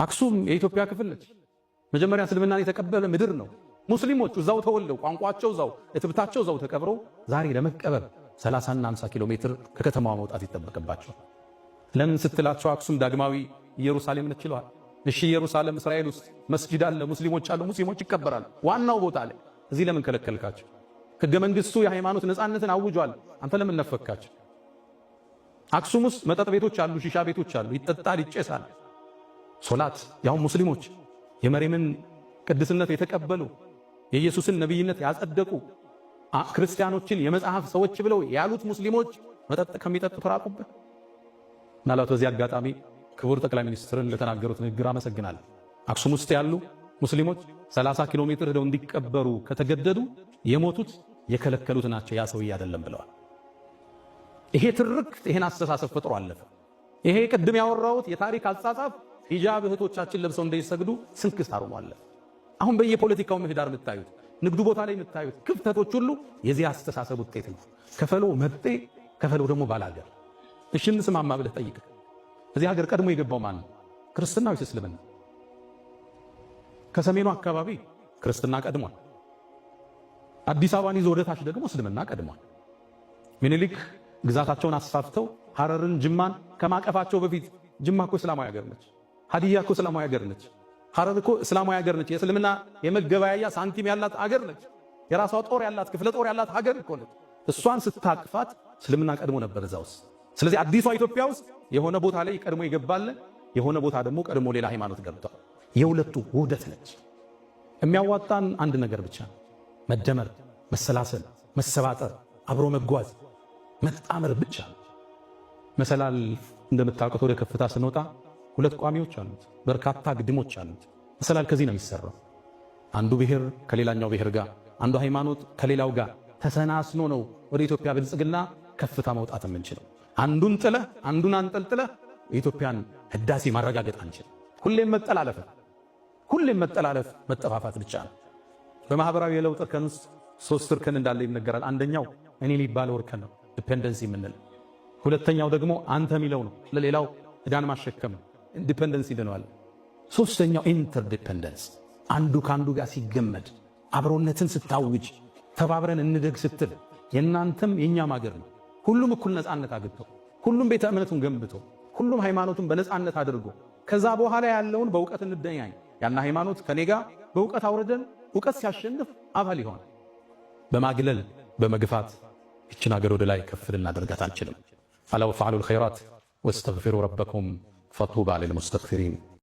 አክሱም የኢትዮጵያ ክፍል ነች። መጀመሪያ እስልምናን የተቀበለ ምድር ነው። ሙስሊሞች እዛው ተወልደው፣ ቋንቋቸው እዛው፣ እትብታቸው እዛው ተቀብረው ዛሬ ለመቀበር 30 እና 50 ኪሎ ሜትር ከከተማዋ መውጣት ይጠበቅባቸዋል። ለምን ስትላቸው አክሱም ዳግማዊ ኢየሩሳሌም ነች ይለዋል። እሺ፣ ኢየሩሳሌም እስራኤል ውስጥ መስጂድ አለ፣ ሙስሊሞች አሉ፣ ሙስሊሞች ይቀበራሉ ዋናው ቦታ ላይ። እዚህ ለምን ከለከልካቸው? ህገ መንግስቱ የሃይማኖት ነፃነትን አውጇል። አንተ ለምን ነፈካቸው? አክሱም ውስጥ መጠጥ ቤቶች አሉ፣ ሺሻ ቤቶች አሉ፣ ይጠጣል፣ ይጨሳል። ሶላት ያው ሙስሊሞች የመርየምን ቅድስነት የተቀበሉ፣ የኢየሱስን ነቢይነት ያጸደቁ፣ ክርስቲያኖችን የመጽሐፍ ሰዎች ብለው ያሉት ሙስሊሞች መጠጥ ከሚጠጡት ራቁበት። ምናልባት በዚህ አጋጣሚ ክቡር ጠቅላይ ሚኒስትርን ለተናገሩት ንግግር አመሰግናለሁ። አክሱም ውስጥ ያሉ ሙስሊሞች 30 ኪሎ ሜትር ሄደው እንዲቀበሩ ከተገደዱ የሞቱት የከለከሉት ናቸው፣ ያ ሰውዬ አይደለም ብለዋል። ይሄ ትርክት ይሄን አስተሳሰብ ፈጥሮ አለፈ። ይሄ ቅድም ያወራሁት የታሪክ አጻጻፍ ሂጃብ እህቶቻችን ለብሰው እንዳይሰግዱ ስንክሳር ሆኖ አለፈ። አሁን በየፖለቲካው ምህዳር የምታዩት፣ ንግዱ ቦታ ላይ የምታዩት ክፍተቶች ሁሉ የዚህ አስተሳሰብ ውጤት ነው። ከፈለው መጤ፣ ከፈለው ደግሞ ባላገር። እሺ እንስማማ ብለህ ጠይቅ። እዚህ ሀገር ቀድሞ የገባው ማን ነው? ክርስትና ወይስ እስልምና? ከሰሜኑ አካባቢ ክርስትና ቀድሟል። አዲስ አበባን ይዞ ወደ ታች ደግሞ እስልምና ቀድሟል። ሚኒሊክ ግዛታቸውን አስፋፍተው ሐረርን፣ ጅማን ከማቀፋቸው በፊት ጅማ እኮ እስላማዊ ሀገር ነች። ሀዲያ እኮ እስላማዊ ሀገር ነች። ሐረር እኮ እስላማዊ ሀገር ነች። የእስልምና የመገበያያ ሳንቲም ያላት አገር ነች። የራሷ ጦር ያላት፣ ክፍለ ጦር ያላት ሀገር እኮ ነች። እሷን ስታቅፋት እስልምና ቀድሞ ነበር እዛ ውስጥ። ስለዚህ አዲሷ ኢትዮጵያ ውስጥ የሆነ ቦታ ላይ ቀድሞ ይገባል፣ የሆነ ቦታ ደግሞ ቀድሞ ሌላ ሃይማኖት ገብቷል። የሁለቱ ውህደት ነች። የሚያዋጣን አንድ ነገር ብቻ ነው። መደመር፣ መሰላሰል፣ መሰባጠር፣ አብሮ መጓዝ፣ መጣመር ብቻ። መሰላል እንደምታውቁት ወደ ከፍታ ስንወጣ ሁለት ቋሚዎች አሉት፣ በርካታ ግድሞች አሉት። መሰላል ከዚህ ነው የሚሰራው። አንዱ ብሔር ከሌላኛው ብሔር ጋር፣ አንዱ ሃይማኖት ከሌላው ጋር ተሰናስኖ ነው ወደ ኢትዮጵያ ብልጽግና ከፍታ መውጣት የምንችለው። አንዱን ጥለህ፣ አንዱን አንጠልጥለህ የኢትዮጵያን ህዳሴ ማረጋገጥ አንችልም። ሁሌም መጠላለፍ፣ ሁሌም መጠላለፍ፣ መጠፋፋት ብቻ ነው። በማህበራዊ የለውጥ እርከን ውስጥ ሶስት እርከን እንዳለ ይነገራል። አንደኛው እኔ የሚባለው እርከን ነው፣ dependency የምንለው። ሁለተኛው ደግሞ አንተ የሚለው ነው፣ ለሌላው ዕዳን ማሸከም ነው፣ dependency እንለዋለን። ሶስተኛው interdependence፣ አንዱ ከአንዱ ጋር ሲገመድ፣ አብሮነትን ስታውጅ፣ ተባብረን እንደግ ስትል የእናንተም የእኛም ሀገር ነው። ሁሉም እኩል ነፃነት አግኝቶ፣ ሁሉም ቤተ እምነቱን ገንብቶ፣ ሁሉም ሃይማኖቱን በነፃነት አድርጎ ከዛ በኋላ ያለውን በእውቀት እንደኛኝ ያን ሃይማኖት ከኔ ጋር በእውቀት አውርደን እውቀት ሲያሸንፍ አባል ይሆናል። በማግለል በመግፋት ይችን ሀገር ወደ ላይ ከፍ ልናደርጋት አንችልም። ألا وافعلوا الخيرات واستغفروا ربكم فطوبى للمستغفرين።